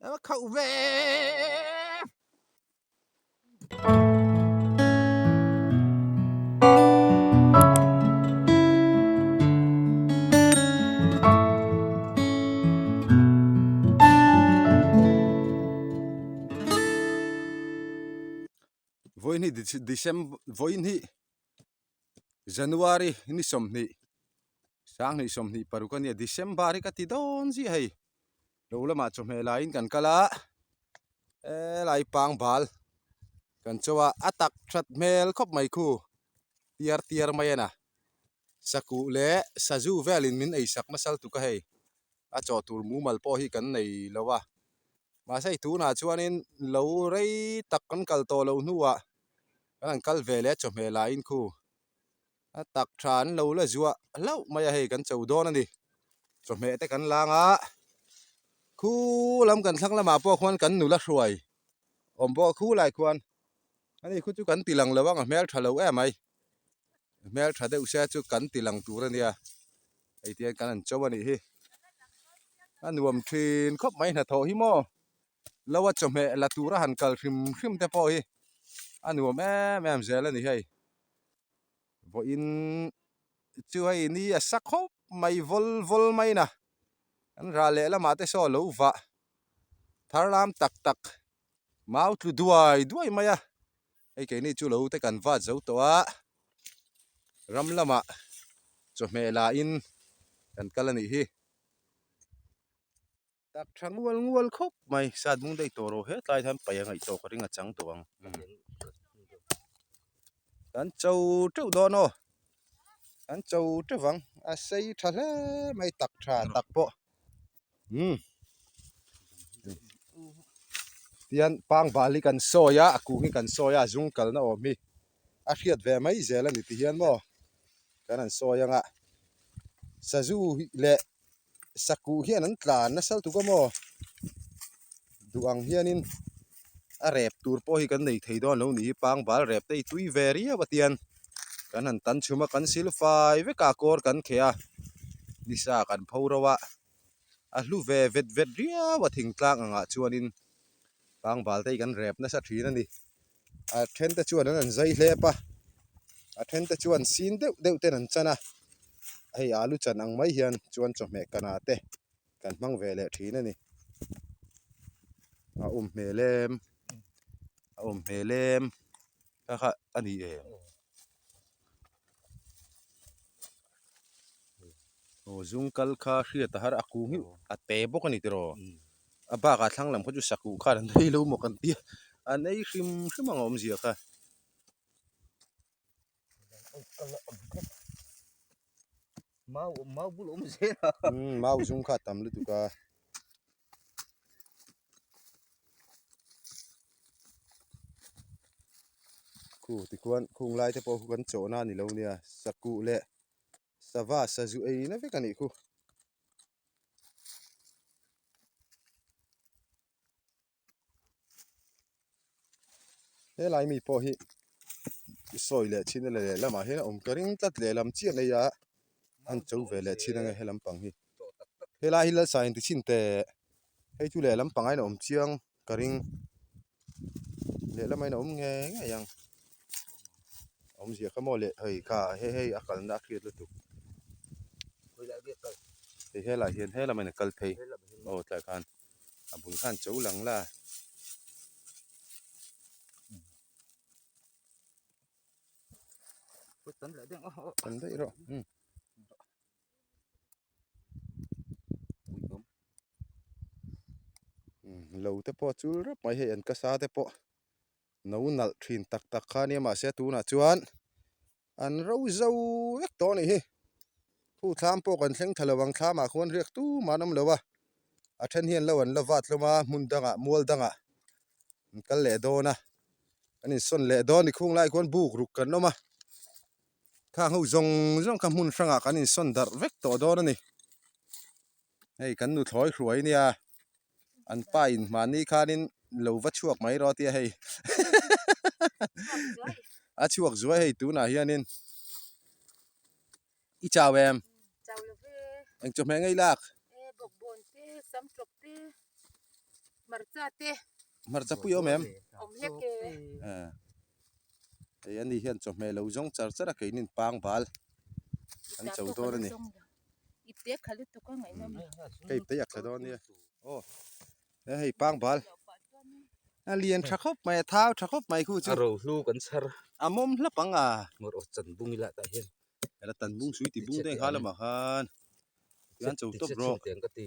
A khauh ve. Vawiin hi December vawiin hi January ni 20 2026 a nia December hi ka ti dawn ziah hei lo lamah chawhmeh laiin kan kal a helai pangbal kan chaw a a tak that hmel khawp mai khu tiar tiar mai a na sakuh leh sazu velin min ei sak nasal tuk a hei a chaw tur mumal pawh hi kan nei lo a mahse hei tunah chuanin lo rei tak kan kal tawh loh hnuah kan han kal ve leh a chawhmeh laiin khu a tak tha an lo la zuah hlauh mai a hei kan cho dawn a ni chawhmeh te kan lang a khu lam kan thlang lamah pawh khuan kan nula hruai awm bawk a khu lai khuan ani khu chu kan ti lang lo ang a hmel tha lo em mai hmel tha deuh se chu kan ti lang tur a nia hei tihian kan han cho a nih hi a nuam thin khawp mai hnathawh hi maw. Lo a chawhmeh la tura han kal hrim hrim te pawh hi a nuam em em zel a ni hei. Vawiin chu hei ni a sa khawp mai vawl vawl mai na an rah leh lamah te saw lo vah thar lam tak tak mau tlu duai duai mai a hei keini chu lo te kan vat zo tawh a ram lamah chawhmeh la in kan kal a nih hi. Tak tha ngual ngual khawp mai sat bung daih tawh rawh hetlai hian paih a ngaih tawh ka ring a chang tawh ang kan cho teuh dawn aw kan cho teuh vang a sei tha hle mai tak tha tak pawh umm tihian pangbal hi kan sawi a a kung hi kan sawi a a zung kalna awm hi a hriat ve mai zel a ni tihian maw kan han sawi ang a sazu leh Sakuh hian an tlan nasa lutuk a maw duh ang hianin a rep tur pawh hi kan nei thei dawn lo ni hi pangbal rep te hi tui ve riau a tian kan han tan chhum a kan sil fai vek a kawr kan kheh a nisa kan pho ro a a hlu ve vet vet riau a thingtlang angah chuanin pangbal te hi kan rep nasa thin a ni. A then te chuan an an zai hlep a a then te chuan sin deuh deuh ten an chan a hei alu chan ang mai hian chuan chawhmeh kana te kan hmang ve leh thin a ni a awm hmel em a awm hmel em kha kha a ni em. Aw zung kal kha hriat a har a kung hi a te bawk a ni tiraw a bakah thlang lam kha chu sakuh khan an ei lo maw kan tia an ei hrim hrim ang a awmzia kha. Mau mau bul awm zel a. Umm mau zung kha a tam lutuk a. Khu tikhuan khung lai te pawh khu kan chawhna a ni lo nia sakuh leh sava sazu ei na vek a nih khu. Helai mi pawh hi sawi leh chin a lehlamah hian a awm ka ring tlat lehlam chiah nei a an cho ve leh chin ange helam pang hi helai hi lalsa in ti chhin teh hei chu lehlam pang aiin a awm chiang ka ring lehlam aiin a awm ngei ngei ang awmzia kha maw le hei kha hei hei a kalna a hriat lutuk hei helaiah hian helam aiin a kal phei aw tlai khan a bul khan cho lang la. Tan daih rawh umm. Lo te pawh a chul rap mai hei an kasa te pawh no nalh thin tak tak kha ania mahse tunah chuan an ro zo vek tawh a nih hi khu thlam pawh kan thleng tha lo ang thlamah khuan riak tumah an awm lo a a then hian lo an la vat hlawm a hmun dangah mual dangah an kal leh dawn a an insawn leh dawn a ni khung lai khuan buk ruk kan awm a khang ho zawng zawng kha hmun hrangah kan insawn darh vek tawh dawn a ni hei kan nuthlawi hruai nia an pa in mahni khanin lo va chhuak mai rawh tia hei a chhuak zuai hei tunah hianin i chau em eng chawhmeh ngei lak. Hmarcha te. Hmarcha pui awm em? Awm hlek e. Eh. Hei ani hian chawhmeh lo zawng char char a keinin pang bal an cho dawn a ni. Ipte kha lutuk a ngaihnawm. Ka ipte a thla dawn nia. Aw. He hei pang bal. A lian tha khawp mai a thau tha khawp mai khu chu. A rohlu kan chhar. A mawm hlap ang a. Ngawr aw chan bung ila tah hian. Ela tan bung sui ti bung te kha lamah khan tian cho tawp rawh. Tiang ka ti.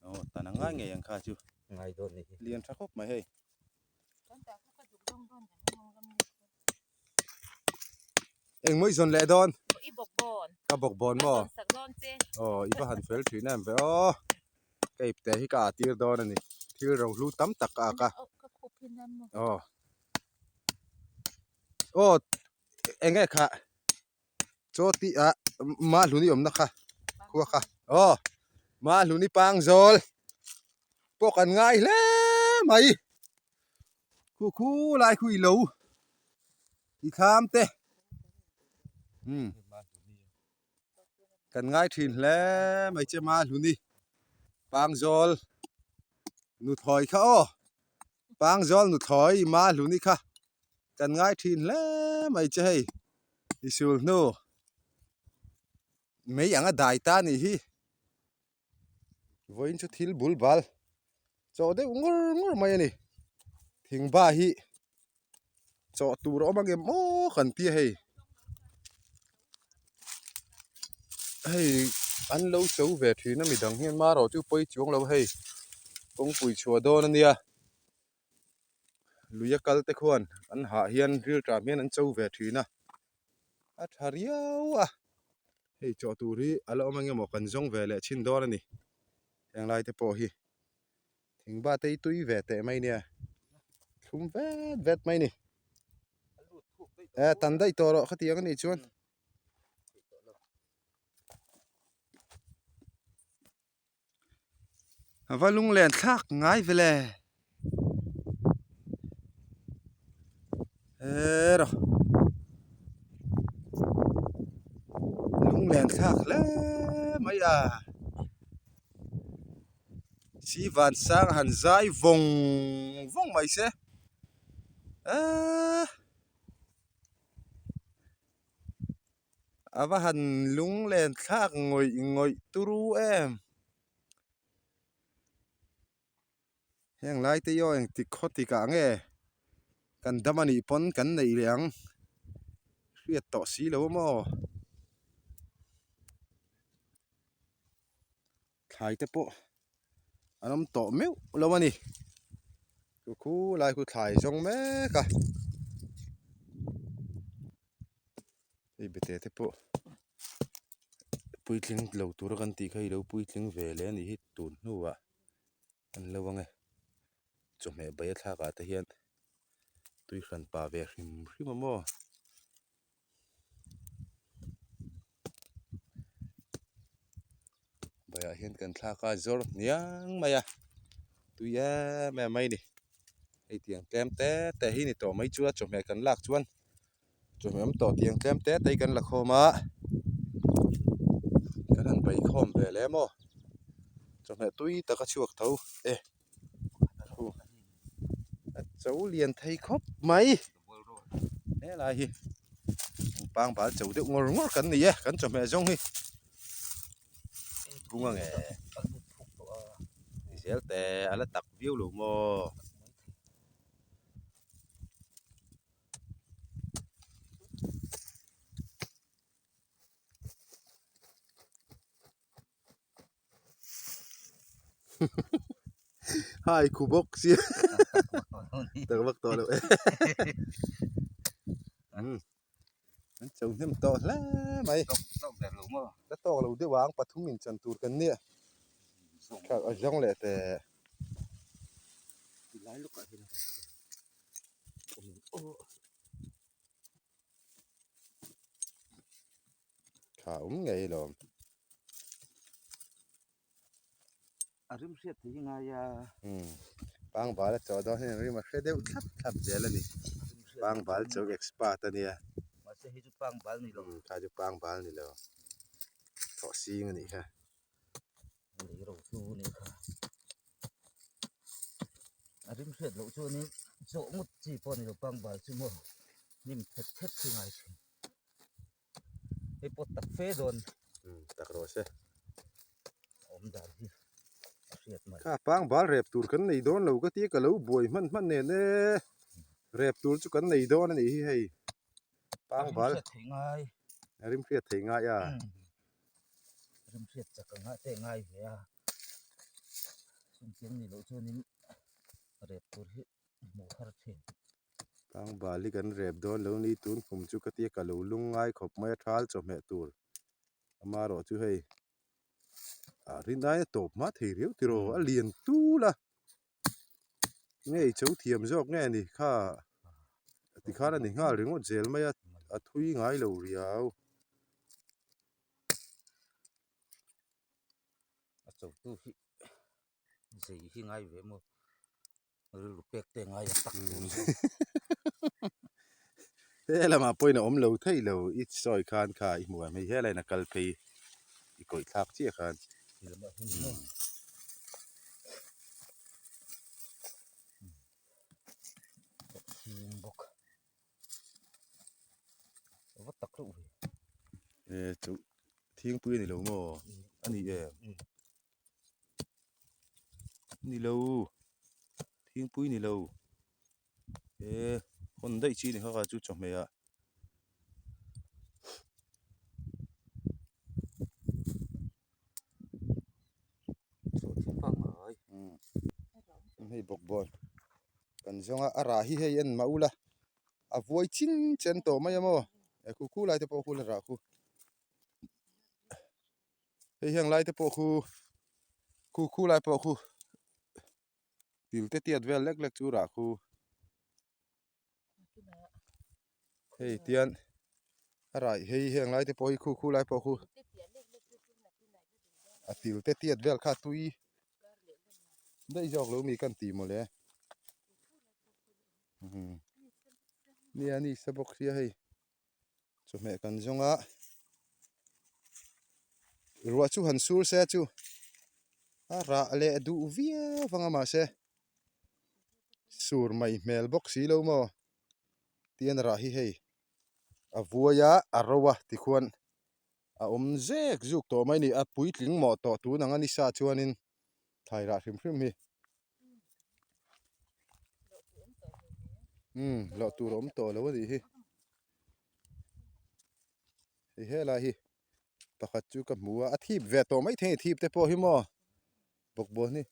Aw tan a ngai ngei ang kha chu. Ngai dawn ni hi. Lian tha khawp mai hei. Engmaw i zawn leh dawn? I bawk bawn. Ka bawk bawn maw? Ka zawn sak dawn che. Aw i va han fel thin em ve aw. Ka ipte hi ka ah tir dawn a ni. Thil rohlu tam tak ka ak a. Ka khup hi nan maw? Aw. Aw eng nge kha chaw tih ah Mahluni awmna kha khua kha. Aw Mahluni pangzawl pawh kan ngai hle mai. Khu khu lai khu i lo i thlam te. Umm. Kan ngai thin hle mai che Mahluni Pangzawl nuthlawi kha aw Pangzawl nuthlawi Mahluni kha kan ngai thin hle mai che hei i sul hnu mei anga dai ta a nih hi vawiin chu thil bul bal chaw deuh ngur ngur mai a ni thingba hi chaw tur a awm ang em aw kan ti a hei hei an lo cho ve thin a midang hian marawh chu pawi chuang lo hei kawngpui chhuah dawn a nia lui a kal te khuan an hah hian rilṭam hian an cho ve thin a a tha riau a hei chaw tur hi a la awm ang emaw kan zawng ve leh chhin dawn a ni heng lai te pawh hi. Thingba te hi tui ve teh mai nia thlum vet vet mai ni eh tan daih tawh rawh khatiang anih chuan a va lunglen thlak ngai vele hero lunglen thlak hle mai a. Si van sang han zai vawng vawng mai se eee a va han lunglen thlak ngawih ngawih turu em heng lai te hi aw engtik khaw tikah nge kan dam anih pawn kan neih leh ang hriat tawh si lo a maw. Thlai te pawh an awm tawh meuh lo a ni chu khu lai khu thlai zawng mek a hei bete te pawh puitling lo tura kan tih kha i lo puitling ve leh a nih hi tun hnuah an lo ang e chawhmeh bai a thlak ah te hian tui hran pah ve hrim hrim a maw. Baiah hian kan thlak a zawr hniang mai a tui em em mai a ni hei tiang tlem te te hi ni tawh mai chu a chawhmeh kan lak chuan chawhmeh awm tawh tiang tlem te te hi kan la khawm a kan han bai khawm ve leh maw chawhmeh tui tak a chhuak tho e a cho lian thei khawp mai helai hi pangbal cho deuh ngawr ngawr kan ni e kan chawhmeh zawng hi kung ange ti zel te a la tak viau lo maw. Hai khu bawk sia tak vak tawh lo e an cho hnem tawh hle mai la tawk lo deuh ang pathum in chan tur kan nia a zawng leh teh. Tha awm ngei lawm. A rim hriat thei hi ngai a. Umm pangbal a chawh dawn hian rim a hre deuh thlap thlap zel a ni. Pangbal chawh expert a nia. Mahse hei chu pangbal ni lo. Umm kha chu pangbal ni lo. Thawh sing a nih kha. Lei ro chu a nih kha. A rim hriat loh chuanin zawh ngawt chi pawh a ni lo pangbal chu maw hnim thet thet hi ngai thin. Hei pawh tak fe dawn. Umm tak rawh se. Awm dan hi a hriat mai. Kha pangbal rep tur kan nei dawn lo ka tia ka lo buai hman hman nen e. Rep tur chu kan nei dawn a nih hi hei. Pangbal. A rim hriat theih ngai. A rim hriat theih ngai a. Rim hriat chak ang a te ngai ve a. Chungtiang ni loh chuanin rep tur hi hmuh har thin. Pangbal hi kan rep dawn lo ni tun kum chu ka tia ka lo lung ngai khawp mai a thal chawhmeh tur. Amaherawh chu hei a rin aia tawp hma thei riau tiraw a lian tul a. Nge i cho thiam zawk nge ni kha tikhan a ni nghal ringawt zel mai a a thui ngai lo riau. A cho tu hi zei hi ngai ve maw rilru pek te ngai a tak tur chu. He lamah pawhin a awm lo thei lo i sawi khan kha i hmuh ang hei helaiin a kal phei i kawih thlak chiah khan. E chu thingpui a ni lo maw a ni em ni lo thingpui ni lo e hawn daih chi a ni kha kha chu chawhmeh ah. Hei bawkbawn kan zawng a a rah hi hei en mah ula a vuai chin chen tawh mai a maw he khu khu lai te pawh khu la rah khu hei heng lai te pawh khu khu khu lai pawh khu dil te tiat vel lek lek chu rah khu. Hei tian a raih hei heng lai te pawh hi khu khu lai pawh khu a til te tiat vel kha tui daih zawk lo mi kan ti mawle nia ni sa bawk sia hei chawhmeh kan zawng a ruah chu han sur se chu a rah leh duh viau vang a mahse. Sur mai hmel bawk si lo maw tian rah hi hei a vuai a a ro a tikhuan a awm zek zuk tawh mai a ni a puitling mawh tawh tun ang a ni sa chuanin thlai rah hrim hrim hi umm loh tur a awm tawh lo a nih hi hei helai hi pakhat chu ka hmu a a thip ve tawh maithei a ni thip te pawh hi maw. Bawkbawn hi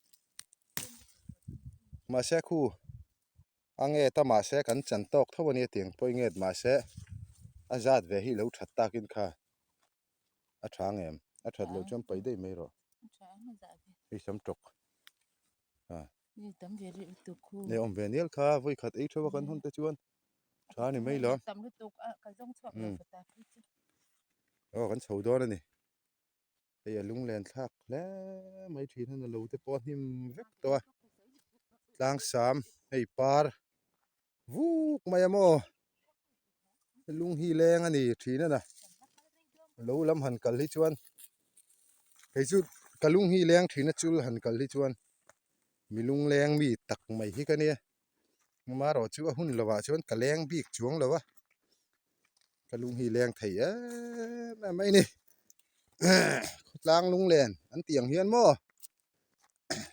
mahse khu a nget a mahse kan chan tawk tho a nia tiang pawh i nget mahse a zat ve hi lo that takin kha a tha ang em a that loh chuan paih daih mai rawh hei sam tawk a ne awm ve nial kha vawi khat ei theuh a kan hawn te chuan tha a ni mai lo aw kan chho dawn a ni. Hei a lunglen thlak hle mai thin a na lo te pawh a hnim vek tawh a tlang sam hei par vuk mai a maw lung hi leng a ni thin a na lo lam han kal hi chuan kei chu ka lung hi leng thin a chul han kal hi chuan mi lungleng mi tak mai hi ka nia amaherawh chu a hun lovah chuan ka leng bik chuang lo a. Ka lung hi leng thei em em mai ni khawtlang lunglen an tih ang hian maw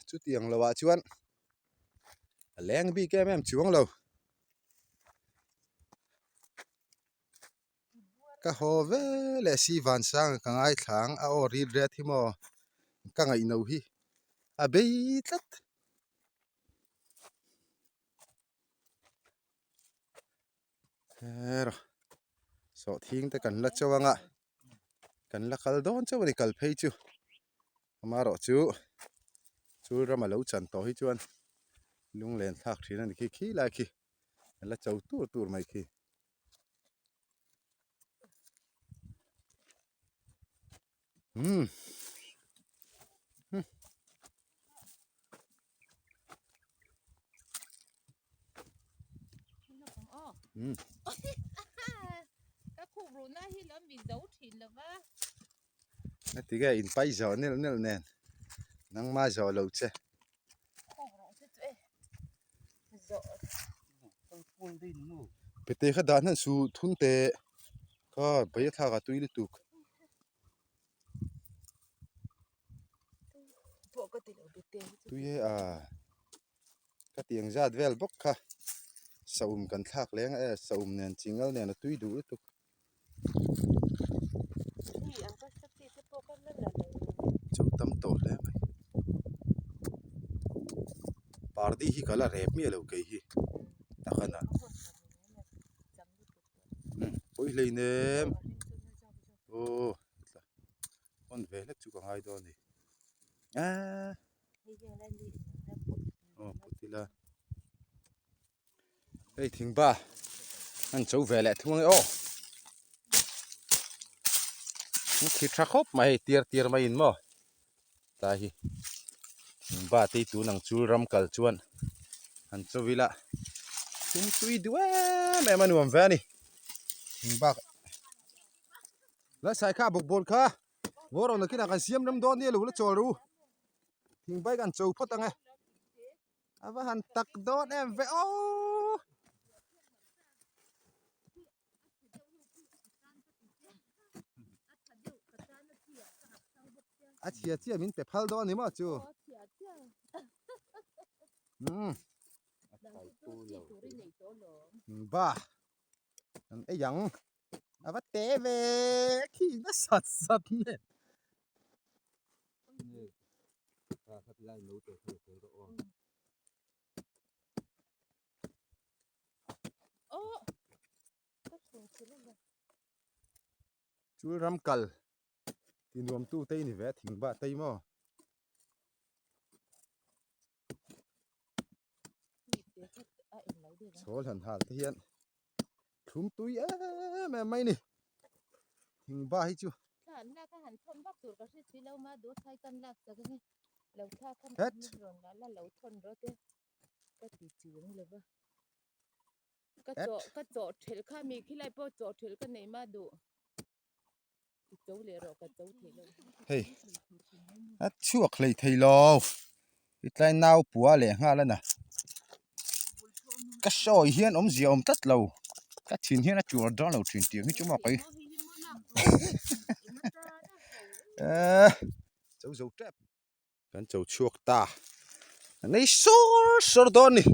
chutiang loh ah chuan a leng bik em em chuang lo ka haw ve leh si vansang ka ngaithla ang a aw rit ret hi maw ka ngaihno hi a bei tlat. Hera sawhthing te kan la chauh anga kan la kal dawn chauh a ni kal phei chu amaherawh chu chul rama lo chan tawh hi chuan lunglen thlak thin a ni khi khi lai khi a la cho tur tur mai khi. Umm. Umm. Ka khup ruh na hi lo mi zo thin lo va. Tige in pai zawh nel nel nen nangma zawh lo che. Pete kha dah hnan su thun teh kha bai a thlak ah tui lutuk. Tui e a ka tiang zat vel bawk kha saum kan thlak leng a e saum nen chingal nen a tui duh lutuk. Chu tam tawh hle mai pardi hi ka la rep miah lo kei hi takhan ah pawi hleinem aw hawn ve hlek chu ka ngai dawn a ni aaa aw put ila. Hei thingba an cho ve leh thung ang e aw an khi tha khawp mai hei tiar tiar mai in maw tlai hi thingba te hi tun ang chul ram kal chuan an cho ila thum tui duh em em a nuam ve a ni thingba la sai kha bawk bawl kha ngaw rawn nakinah kan siam rem dawn nia lo la chawl ru thingba hi kan cho phawt ang e. A va han tak dawn em ve aw. A chhia chiah min pe phal dawn ni maw chu. Um. Ba. An ei ang. A va te ve khi na sat sat ne. Chul ram kal ti nuam tu te ni ve thing ba tei maw. Chhawl han hal te hian thlum tui em em mai ni thing ba hi chu. Het. Hei a chhuak hlei thei lo hetlai nau pua leh nghal a na ka sawi hian awmzia awm tlat lo ka thin hian a chur dawn lo thin tih ang hi chu maw kei ehh cho zo tep. Kan cho chhuak ta a nei sawr sawr dawn a ni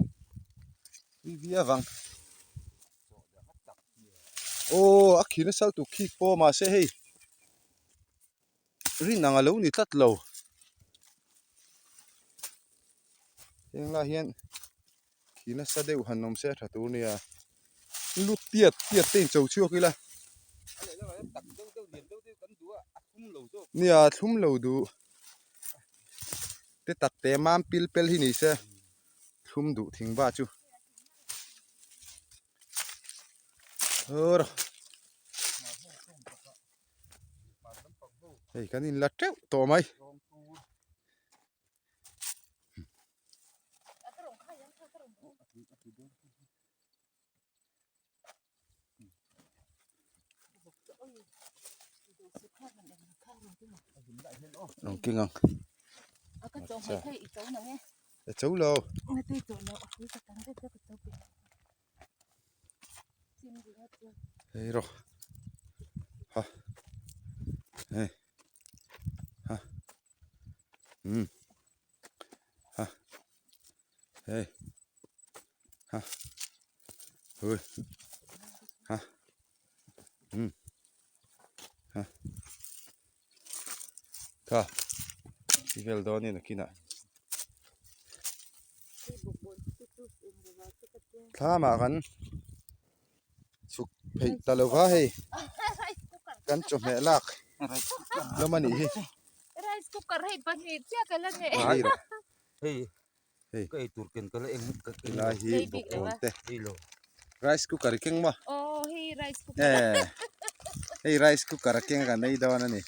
tui viau ang aw a khi nasa lutuk khik pawh mahse hei rin ang a lo ni tlat lo heng lai hian khi nasa deuh han awm se a tha tur a nia lut tiat tiat te in cho chhuak ila nia thlum lo duh te tak te mam pil pel hi ni se thlum duh thing va chu hei kan in la teuh tawh mai. Ang king ang. E cho lo. Hei ro. Ha. Hei. Ha. Um. Ha. Hei. Ha. Hui. Ha. Um. Ha. Kha. I vel dawn in a kinah. Thlamah kan chhuk pheih ta lo va hei kan chawhmeh lak hlawm a nih hi. Rice cooker hei pahnih chiah ka la nei. Hei rawh. Hei Hei. ka ei tur ken ka la eng ka eng Helai hi Nei bik lo bawkbawn a. te. Hei lo. Rice cooker i keng maw? Aw hei rice cooker. Eh. Hei rice cooker a keng kan ei dawn a ni.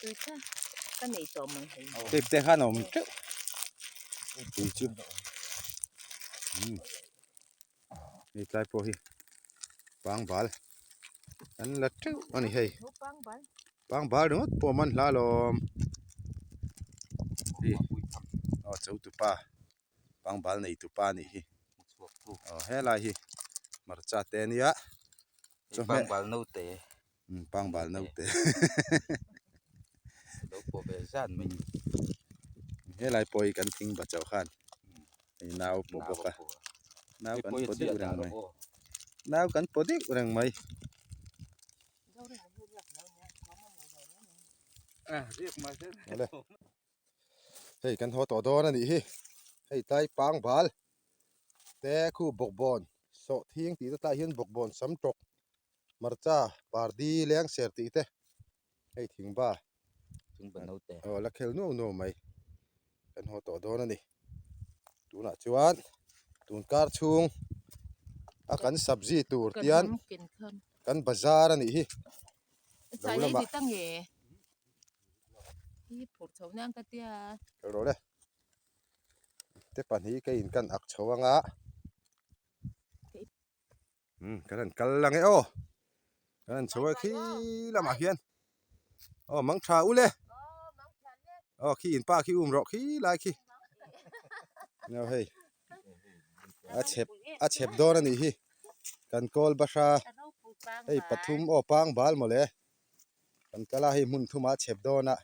Tui kha ka nei tawh mai hei. Tep te khan a awm teuh. Tui chu. Umm. Hei tlai pawh hi pangbal. An la teuh a ni hei. Pangbal ringawt pawh man hla lawm. Hi aw cho tupa pangbal nei tupa a nih hi. Aw helai hi hmarcha te a nia. Chawhmeh pangbal naute. Umm pangbal naute. Lo pawh ve zan mai. Helai pawh hi kan thing ba chauh khan hei nau pawh bawk a. Nau kan pawh deuh reng mai. Nau kan pawh deuh reng mai. Hei kan haw tawh dawn a nih hi. Hei tlai pangbal te khu bawkbawn sawh thing tih te tlaiah hian bawkbawn sam tawk hmarcha pardi leng ser tih te hei thingba aw la khel nuau nuau mai kan haw tawh dawn a ni. Tunah chuan tun kar chhung a kan sabzi tur tian kan bazar a nih hi lo lamah rawh le te pahnih ka in kan ak chho anga umm kan han kal lang e aw kan han chho a khi lamah hian aw mang tha u le aw khi in pa khi um rawh khi lai khi aw hei a chep a chep dawn a nih hi kan kawl bahra hei pathum aw pang bal mawle kan kal a hei hmun thumah a chep dawn a.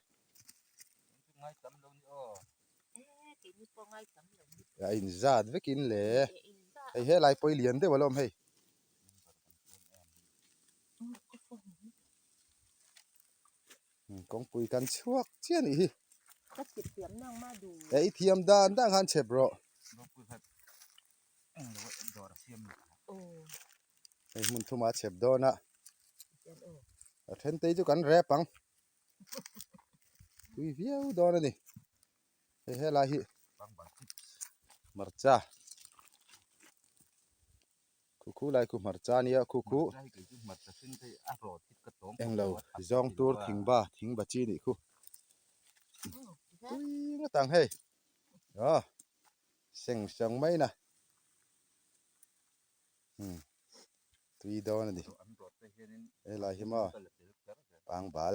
A inzat vekin le hei helai pawh hi lian deuh alawm hei. Kawngpui kan chhuak chiah a nih hi. E i thiam dan dan khan chep rawh. Hei hmun thumah a chep dawn a. A then te hi chu kan rep ang. Tui viau dawn a ni. Hei helai hi hmarcha khu khu lai khu hmarcha a nia khu khu englo zawng tur thingba thingba chi nih khu tui ngawt ang hei aw seng seng mai na umm tui dawn a ni helai hi maw pangbal.